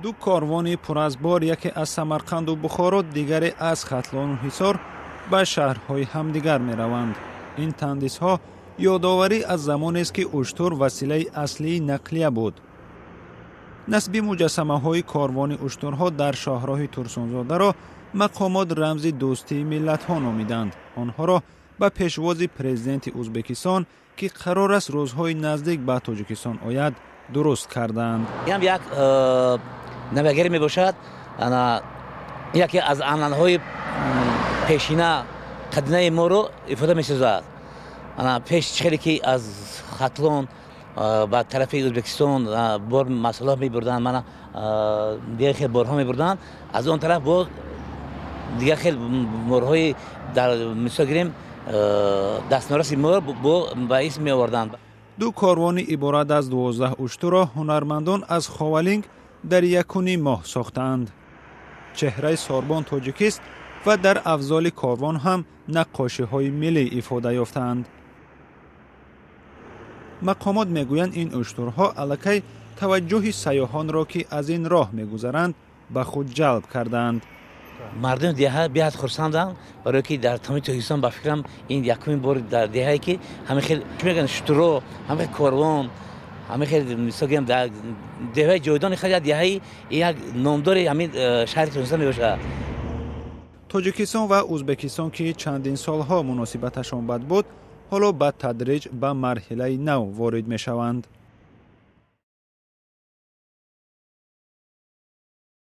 Ду корвони пур аз бор, яке аз Самарқанду Бухоро, дигаре аз Хатлону Ҳисор, ба шаҳрҳои ҳамдигар мераванд. Ин тандисҳо ёдоварӣ аз замонест, ки уштур василаи аслии нақлия буд. Насби муҷассамаҳои корвони уштурҳо дар шоҳроҳи Турсунзодаро мақомот рамзи дӯстии миллатҳо номиданд. Онҳоро ба пешвози президенти Ӯзбекистон, ки қарор аст рӯзҳои наздик ба Тоҷикистон ояд, дуруст карданд. Инам як навигарӣ мебошад, яке аз анъанаҳои пешина, қадинаи моро ифода месозад. Пеш хеле ки аз Хатлон ба тарафи Ӯзбекистон бор масолеҳ мебурданд, мана дигар хел борҳо мебурданд, аз он тараф боз дигар хел борҳои, дар мисол гирем, дастнораси мо ба исм меоварданд. Ду корвони иборат аз 12 уштурро ҳунармандон аз Ховалинг дар 1,5 моҳ сохтаанд. Чеҳраи сорбон тоҷикист ва дар афзоли корвон ҳам наққошиҳои миллӣ ифода ёфтаанд. Мақомот мегӯянд, ин уштурҳо аллакай таваҷҷӯҳи сайёҳонро, ки аз ин роҳ мегузаранд, ба худ ҷалб кардаанд. Мардуми деҳа беҳад хурсанданд, барое ки дар тамоми Тоҷикистон, ба фикрам, ин якумин бор дар деҳае ки ҳамин хел, чӣ мегӯянд, шутуро, ҳамин хел корвон, ҳамин хел, мисол гирем, дар деҳаи ҷойдони хел, як деҳаи як номдори ҳамин шаҳри Турсунзода мебошад. Тоҷикистон ва Ӯзбекистон, ки чандин солҳо муносибаташон бад буд, ҳоло ба тадриҷ ба марҳилаи нав ворид мешаванд.